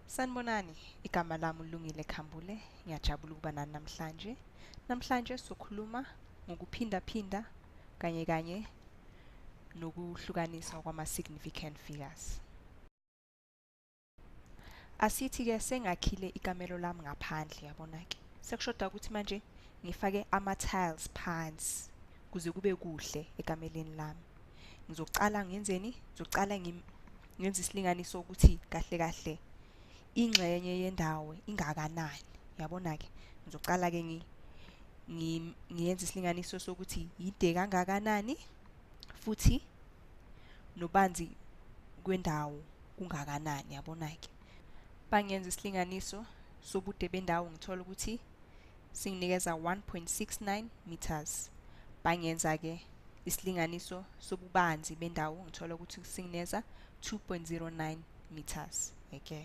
Sanibonani, igama lami uLungile Khambule. Ngiyajabula ukuba nani namhlanje. Namhlanje sokhuluma ngokuphindaphinda kanye kanye nokuhlukaniswa kwama-significant figures. Asithi-ke sengakhile ikamelo lami ngaphandle, yabona-ke. Sekushoda ukuthi manje ngifake ama-tiles phansi kuze kube kuhle ekameleni lami. Ngizocala ngenzeni? Ngizocala ngenze isilinganiso ukuthi kahle kahle ingxenye yendawo ingakanani. Yabona-ke, ngizocala-ke ngiyenze isilinganiso sokuthi yide kangakanani futhi nobanzi kwendawo kungakanani. Yabona-ke, bangenza isilinganiso sobude bendawo, ngithola ukuthi singinikeza 1.69 meters. Bangenza-ke isilinganiso sobubanzi bendawo, ngithola ukuthi singinikeza 2.09 meters. Okay.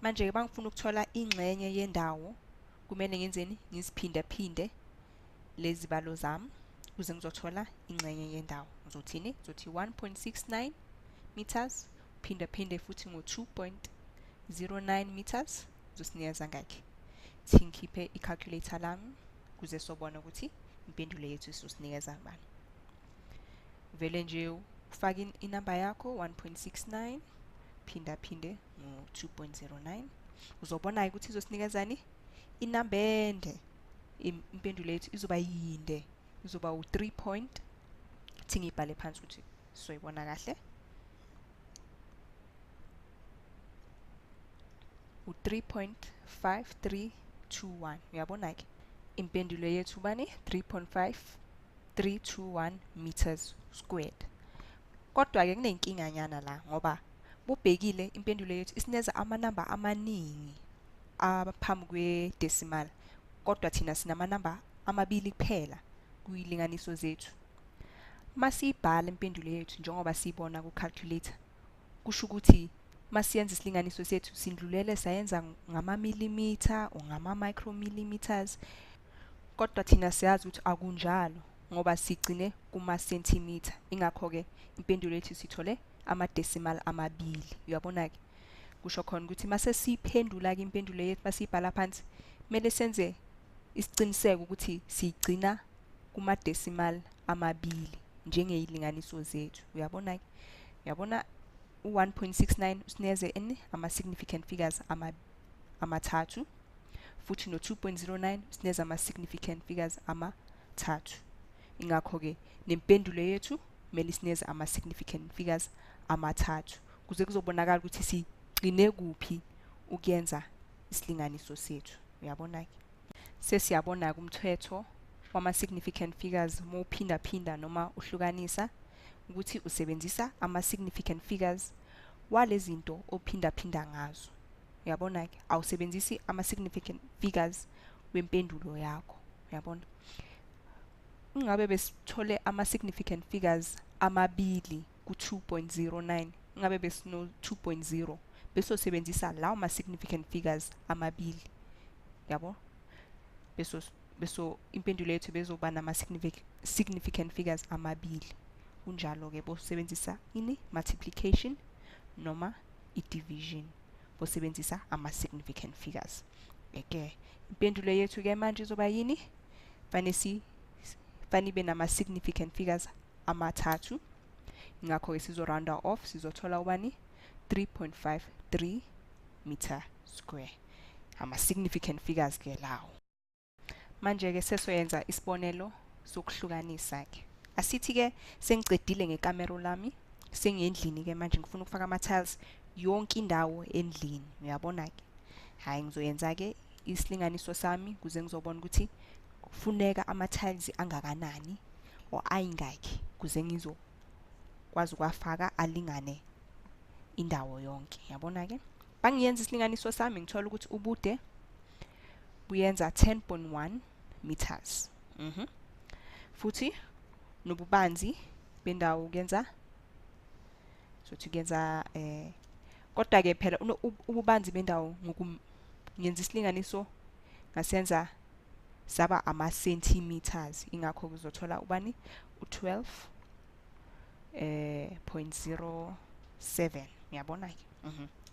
Manje-ke bangifuna ukuthola ingxenye yendawo, kumele ngenzeni? Ngiziphindaphinde lezi zibalo zami ukuze ngizothola ingxenye yendawo. Ngizothini? Ngizothi 1.69 meters phindaphinde futhi ngo-2.09 meters, uzosinikeza ngakhi? Thi ngikhiphe i-calculator lami kuze sobona ukuthi impendulo yethu isosinikeza bani. Vele nje ufake inamba yakho 1.69 phinda phinde ngo-2.09, uzobona-ke ukuthi izosinikezani inamba ende. Impendulo yethu izoba yinde, izoba u-3 point. Thi ngiyibhale phansi ukuthi sizoyibona kahle. U-3.5321. Uyabona-ke impendulo yethu bani? 3.5321 meters squared. Kodwa-ke kunenkinganyana la, ngoba bubhekile impendulo yethu isineza amanamba amaningi aphambi kwe-decimal, kodwa thina sinamanamba amabili kuphela kuyilinganiso zethu. Masiyibhala impendulo yethu njengoba siyibona ku-calculator, kusho ukuthi masiyenza isilinganiso sethu sindlulele sayenza ngama-millimeter or ngama-micromillimeters, kodwa thina siyazi ukuthi akunjalo ngoba sigcine kuma-centimeter. Ingakho-ke impendulo yethu sithole ama-decimal amabili. Uyabona-ke, kusho khona ukuthi mase siyiphendula-ke impendulo yethu, masiyibhala phansi, kumele senze isiqiniseko ukuthi siyigcina kuma-decimal amabili njengeyilinganiso zethu. Uyabona-ke, uyabona u-1.69 usinikeze ini? Ama-significant figures amathathu, futhi no-2.09 usinikeza ama-significant figures amathathu. Ingakho-ke nempendulo yethu kumele isinikeze ama-significant figures amathathu kuze kuzobonakala ukuthi sigcine kuphi ukuyenza isilinganiso sethu. Uyabona-ke, sesiyabona-ke umthetho wama-significant figures uma uphindaphinda noma uhlukanisa, ukuthi usebenzisa ama-significant figures walezi zinto ophindaphinda ngazo. Uyabona-ke, awusebenzisi ama-significant figures wempendulo yakho. Uyabona, ingabe besithole ama-significant figures amabili ku-2.09, ingabe besino 2.0, besosebenzisa lawo ma-significant figures amabili. Yabo, beso impendulo yethu bezoba nama-significant figures amabili. Kunjalo-ke bosebenzisa ini? Multiplication noma i-division, bosebenzisa ama-significant figures. Eke impendulo yethu-ke manje izoba yini? Fanele ibe nama-significant figures amathathu. Ingakho-ke sizo-rounda off, sizothola ubani? 3.53 meter square. Ama-significant figures ke lawo. Manje-ke sesoyenza isibonelo sokuhlukanisa-ke. Asithi-ke sengicedile ngekamero lami, sengendlini-ke manje ngifuna ukufaka ama-tiles yonke indawo endlini. Uyabona-ke, hhayi, ngizoyenza-ke isilinganiso sami kuze ngizobona ukuthi kufuneka ama-tiles angakanani or ayingakhi kuze ngizokwazi ukuwafaka alingane indawo yonke. Uyabona-ke, bangiyenza isilinganiso sami, ngithola ukuthi ubude buyenza 10.1 meters. Futhi nobubanzi bendawo kuyenza, sothi kuyenza kodwa ke phela ububanzi bendawo ngenza isilinganiso ngasenza saba ama-centimeters. Ingakho kuzothola ubani? U-12 0.07. Uyabona ke?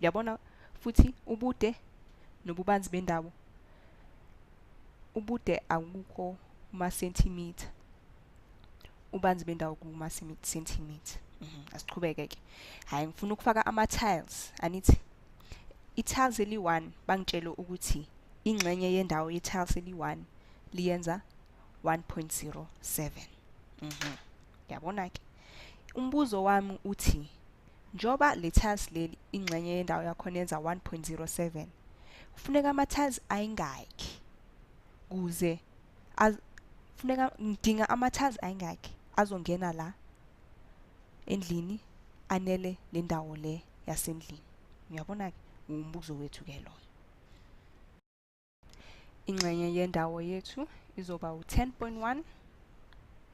Uyabona Futhi ubude nobubanzi bendawo, ubude akukho kuma-centimeter, ubanzi bendawo kuma-centimeter. Asiqhubeke ke. Hayi, ngifuna ukufaka ama-tiles. Anithi i-tiles eli-1 bangitshele ukuthi ingxenye yendawo ye-tiles eli-1 liyenza 1.07. Yabona ke, umbuzo wami uthi njoba le tiles leli ingxenye yendawo yakhona yenza 1.07, kufuneka ama-tiles ayingakhi kuze kufuneka ngidinga ama-tiles ayingakhi azongena la endlini anele le ndawo le yasendlini. Uyabona ke, umbuzo wethu ke loyo. Ingxenye yendawo yethu izoba u-10.1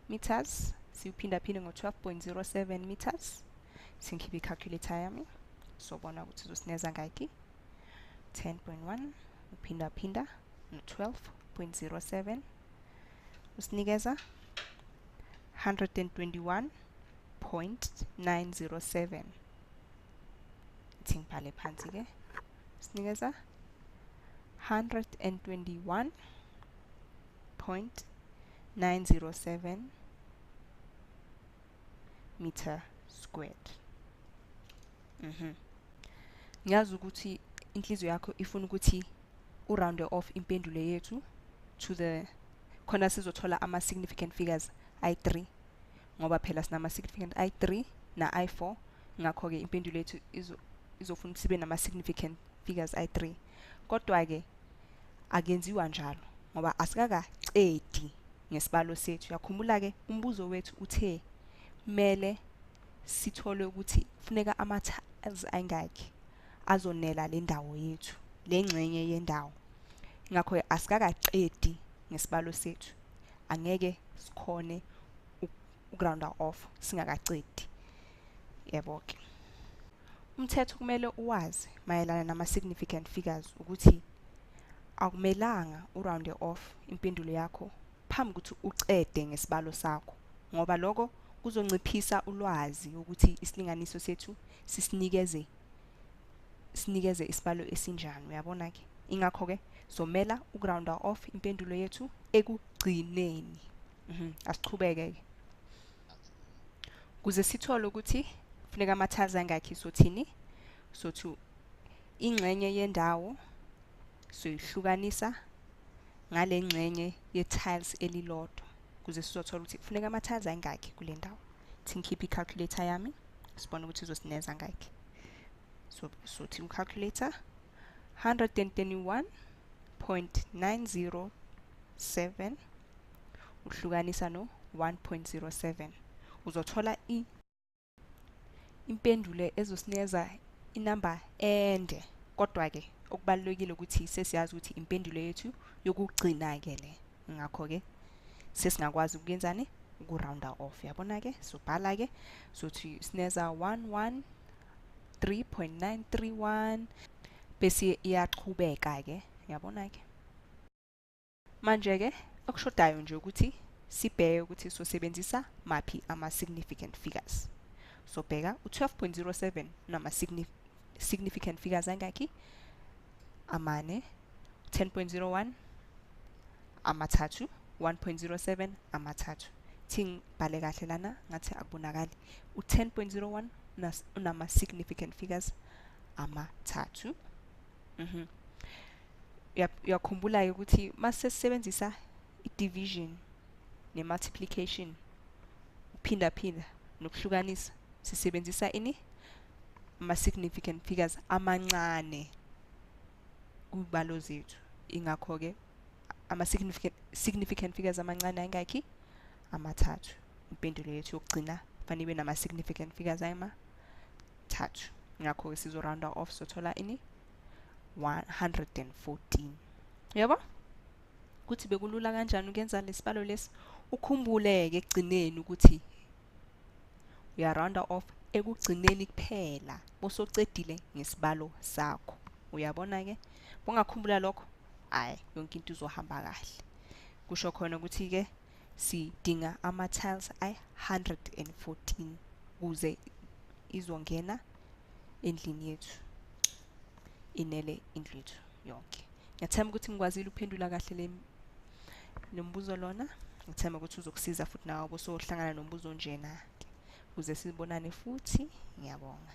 meters, siwuphindaphinde ngo-12.07 meters. Singikhiphe i-calculator yami, sobona ukuthi izosineza ngakhi. 10.1 uphindaphinda no-12.07 usinikeza 121.907. Ithi ngibhale phansi ke, sinikeza 121.907 meter squared. Ngiyazi ukuthi inhliziyo yakho ifuna ukuthi uround off impendulo yethu to the khona sizothola ama significant figures i3, ngoba phela sinama significant i3 na i4, ngakho ke impendulo yethu izofuna sibe nama significant figures i3. Kodwa ke akuyenziwa njalo ngoba asikakacedi ngesibalo sethu. Uyakhumbula ke umbuzo wethu uthe mele sithole ukuthi kufuneka ama-tiles ayingakhi azonela le ndawo yethu, le ngxenye yendawo. Ngakho asikakacedi ngesibalo sethu, angeke sikhone ukurounda off singakacedi. Yebo ke, umthetho kumele uwazi mayelana nama-significant figures ukuthi akumelanga urounde off impendulo yakho phambi ukuthi ucede ngesibalo sakho, ngoba lokho kuzonciphisa ulwazi ukuthi isilinganiso sethu sisinikeze sinikeze isibalo esinjani. Uyabona ke, ingakho ke somela ukurounda off impendulo yethu ekugcineni. Asiqhubeke ke kuze sithole ukuthi kufuneka ama-tiles angakhi. Sothini? Sothi ingxenye yendawo soyihlukanisa ngale ngxenye ye-tiles elilodwa kuze sizothola ukuthi kufuneka ama-tiles ayingakhi kule ndawo. Thi ngikhiphe i-calculator yami sibone ukuthi izosineza ngakhi. So sothi u-calculator 121.907 uhlukanisa no 1.07, uzothola impendulo ezosineza inamba ende. Kodwa ke okubalulekile ukuthi sesiyazi ukuthi impendulo yethu yokugcina ke le, ngakho ke sesingakwazi ukuyenzani, ukurounda off. Yabona ke, sobhala ke sothi sineza 113.931 bese iyaqhubeka ke. Yabona ke, manje ke okushodayo nje ukuthi sibheke ukuthi sosebenzisa maphi ama significant figures. So bheka u-12.07 nama significant figures angakhi? Amane. 10.01 amathathu, 1.07 amathathu. Thi ngibhale kahle lana ngathi akubonakali. U-10.01 unama significant figures amathathu. Uyakhumbula-ke ukuthi mase sisebenzisa i-division ne-multiplication, uphindaphinda nokuhlukanisa, sisebenzisa ini? Ama-significant figures amancane kubalo zethu. Ingakho-ke ama-significant figures amancane ayingakhi? Amathathu. Impendulo yethu yokugcina kufanele ibe nama-significant figures ayimathathu. Ngakho-ke sizo-rounda off, sothola ini? 114. Yabo ukuthi bekulula kanjani ukuyenza lesibalo lesi. Ukhumbuleke ekugcineni ukuthi uya-rounda off ekugcineni kuphela bosocedile ngesibalo sakho. Uyabona ke, bongakhumbula lokho, hayi yonke into izohamba kahle. Kusho khona ukuthi ke sidinga ama-tiles ayi-114 kuze izongena endlini yethu. Inele indlu yethu yonke. Ngiyathemba ukuthi ngikwazile ukuphendula kahle le nombuzo lona. Ngithemba ukuthi uzokusiza futhi nawe bosohlangana nombuzo onjena. Ukuze sibonane futhi, ngiyabonga.